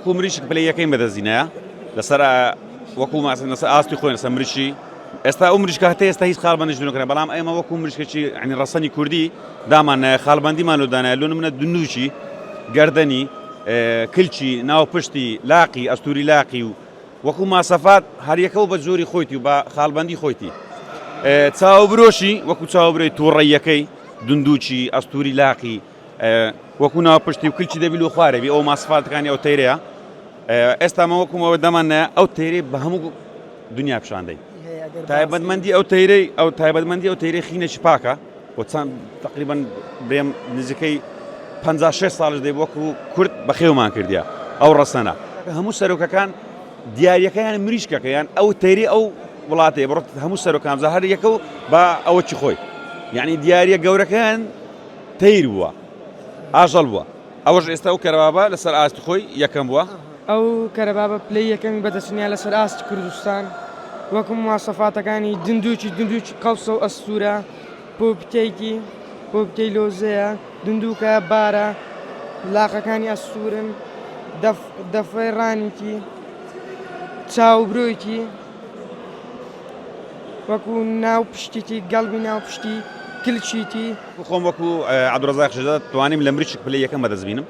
وەکو مریشک پلەی یەکەی بەدەستینایە لەسەر وەکو ماسن لەسەر ئاستی خۆیان لەسەر مریشی ئێستا ئەو مریشکە هەتا ئێستا هیچ خاڵبەندیش نەکرا بەڵام ئێمە وەکو مریشکێکی ینی ڕەسەنی کوردی دامان نایە خاڵبەندیمان لۆ دانایە لۆ نمونە دنوچی گەردەنی کلچی ناو پشتی لاقی ئەستوری لاقی و وەکو ماسەفات هەریەکە و بە جۆری خۆیتی و بە خاڵبەندی خۆیتی چاوبرۆشی وەکو چاوبرۆی تووڕەیەکەی دندوچی ئەستوری لاقی وەکو ناو پشتی و کلچی دەبی لۆ خوارەبی ئەو ماسفاتەکانی ئەو تەیرەیە ئێستا مە وەکو ئەوە دەمان ئەو تەیرەی بە هەموو دنیا پیشاندەی تایبەتمەندی ئەو تەیرەی ئەو تایبەتمەندی ئەو تەیرەی خینێکی پاکە و چەند تقریبا برێم نزیکەی 56 ساڵش دەی وەکو کورد بەخێومان کردیا ئەو ڕەسەنە هەموو سەرۆکەکان دیارەکەیان مریشکەکەیان ئەو تەیری ئەو وڵاتەیە بڕۆ هەموو سەرۆکان جا هەر یەکە و بە ئەوەکی خۆی یعنی دیارە گەورەکەیان تەیر بووە ئاژەڵ بووە ئەوەش ئێستا ئەو کەرەبابە لەسەر ئاستی خۆی یەکەم بووە. ئەو کەرەبابە پلەی یەکەمی بەدەستهێنا لەسەر ئاستی کوردستان وەکو مواسەفاتەکانی دندوکی دندوکی قەڵسە و ئەستوورە پۆپتەیکی پۆپتەی لۆزەیە دندوکە بارە لاقەکانی ئەستوورن دەف دەفەی ڕانیکی چاوبرۆیکی وەکو ناو پشتیتی گەڵبی ناو پشتی کلچیتی. خۆم وەکو عەبدولڕەزاق شێرزاد توانیم لە مریشک پلەی یەکەم بەدەست بینم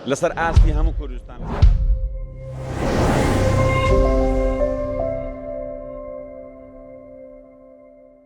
لەسەر ئاستی هەموو کوردستان.